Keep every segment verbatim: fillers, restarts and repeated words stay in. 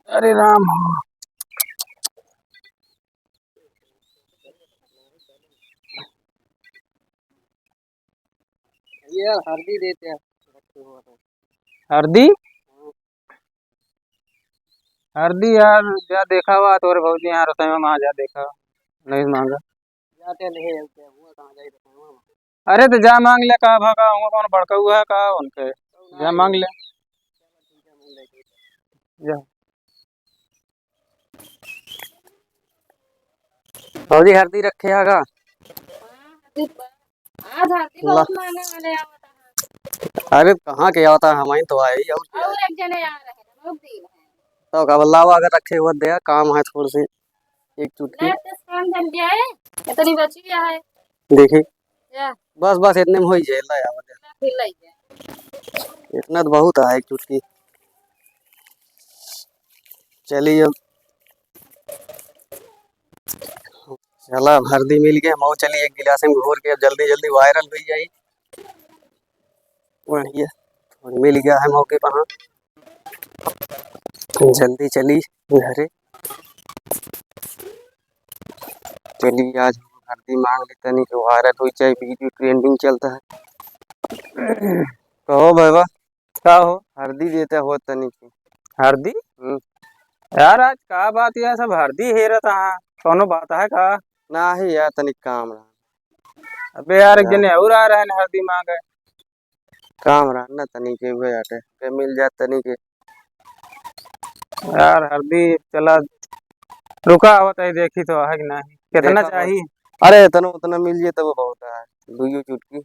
अरे राम हो। ये हरदी देते हैं। हरदी? हरदी यार, जा देखा हुआ तोरे भौजी यहाँ रसोई में, वहाँ जा देखा, नहीं मांगा। जाते नहीं है, क्या हुआ, कहाँ जाए बताओ। अरे तो जा मांग ले, का भा का हुआ, कौन बड़का हुआ है का उनके, जा मांग ले। जा। भौजी हरदी रखे है का? आज हरदी ला। बहुत महंगा वाले आवता है। अरे कहाँ के आवता है, हमारे तो आए ही और क्या और है? एक जने आ रहे हैं, बहुत दिन है। तो का बोला, अगर रखे हुए दे, काम है थोड़ी सी, एक चुटकी। ले, दस काम जन गया है, इतनी बची है। देखी। या। बस, बस, इतने में हो ही जाए, ला यार। ला, फिर लाई है। इतना तो बहुत है, एक चुटकी। चलिए अब। चला, अब हरदी मिल गए, हम चली एक गिलास में घोर के अब जल्दी जल्दी viral हो जाई। बढ़िया, मिल गया है मौके पर, हाँ। जल्दी चली घरे। चली आज हरदी मांग ले तनी के viral हो जाए, video trending चलता है। कहो भैया, का हो? हरदी देते हो तनी के। हरदी? हम्म। यार, आज का बात, यह सब हरदी हेरत हा, कौनो बात है का? नाही यार, तनी काम रहा। अबे यार, एक जने और आ रहे हैं हरदी मांगे। काम रहा ना तनी के, उहे आटे के मिल जात तनी के। यार, हरदी चला, रुका, आवत है, देखी तो है कि नाही, कितना देखा चाही? अरे, इतना उतना मिल जाए तब बहुत है, दुइयो चुटकी।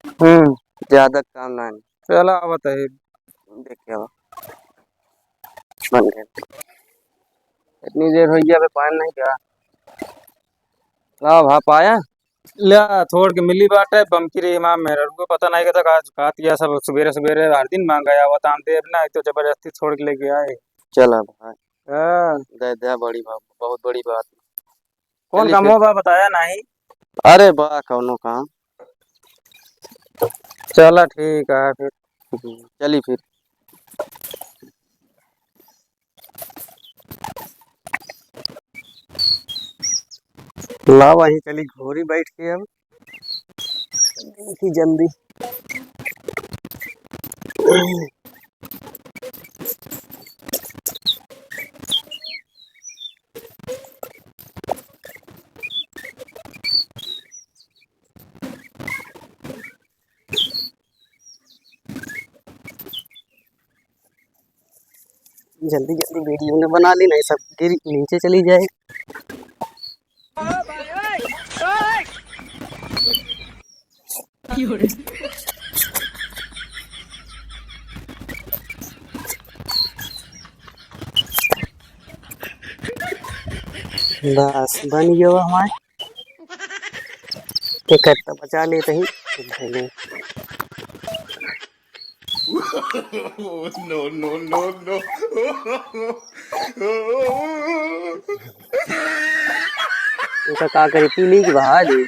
हम्म। ज्यादा काम ना है। चला, आवत है। देख के आवा। बन गए। इतनी देर हो गया, अबे पानी नहीं क्या? लाओ भा पाया। ल्या, थोड़ के मिली बाटे, बमकी रही माँ मेहररुआ, पता नहीं कहता का, का किया सब सुबेरे सुबेरे हर दिन मांगा आवा, ताम देब ना, एक तो जबरदस्ती छोड़ के लेके आए। चला भाई। हाँ। दे दे, बड़ी बात, बहुत बड़ी बात। कौन चली काम फिर। हो बा, बताया नहीं? अरे बा, कौनो काम। चला ठीक है फिर। हम्म, चली फिर। लावा ही चली घोरी बैठ के अब। देखी जल्दी। जल्दी जल्दी वीडियो ने बना ली, नहीं सब गिर नीचे चली जाए। बस बन गयो हमारे। के करता बचा लेते ही। No, no, no, no। इनका का करे, पी ली कि बहा दी?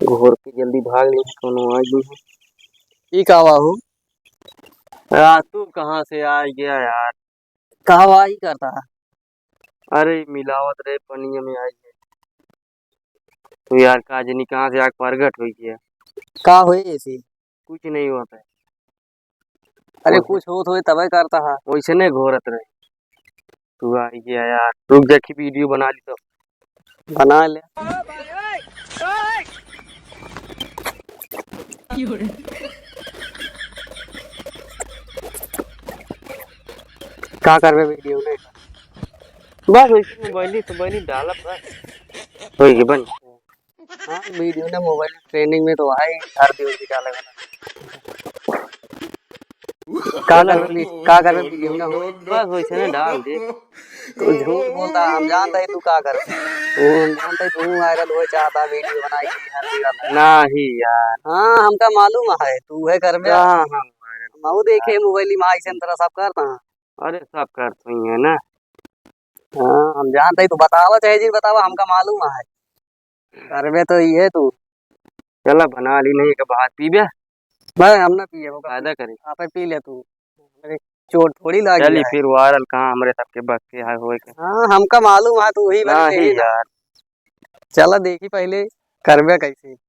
घोर के जल्दी भाग ले, कोनो आ गई है। ई का हुआ हो? आ, तू कहाँ से आ गया यार? कहवा ही करता है? अरे मिलावत रहे पनिया में आई है। तू यार का जनी कहाँ से आके प्रगट हो गया? का होए ऐसे? कुछ नहीं होता है। अरे कुछ होत होए तबे करता है। वैसे नहीं घोरत रहे। तू आ गया यार, रुक देखी वीडियो बना ली तो। बना ले। का करबे वीडियो में? बस वैसे मोबाइल ही, मोबाइल ही डालब बस। होई गई बन। हाँ, वीडियो ना मोबाइल ट्रेंडिंग में तो आए, हर दिन भी डाले वाला। का करबे, का करबे वीडियो ना हो? बस वैसे ना डाल दे। तू झूठ बोलता, हम जानता है तू का करबे। तू, हम जानता है तू वायरल होए चाहता, वीडियो बनाई के हर जगह। नहीं यार। हाँ, हमका मालूम है, तू है करबे। हाँ, हाँ, वायरल। मऊ देखे मोबाइल में ऐसे तरह सब करता है। अरे सब करत हुई है ना। हाँ, हम जानत ही, तू बतावा चाहे जिन बतावा, हमका मालूम है। करबे तो इहे तू। चला बना ली, नहीं के बाद पीबे। नहीं, हम ना पिए, वो फायदा करी। आपे पी ले तू। हमरे चोट थोड़ी लागी चली है। फिर वायरल कहाँ हमरे सबके बस के है होए के। हाँ, हमका मालूम है, तू ही बन नहीं गई ना। यार। चला देखी पहले करबे कैसे।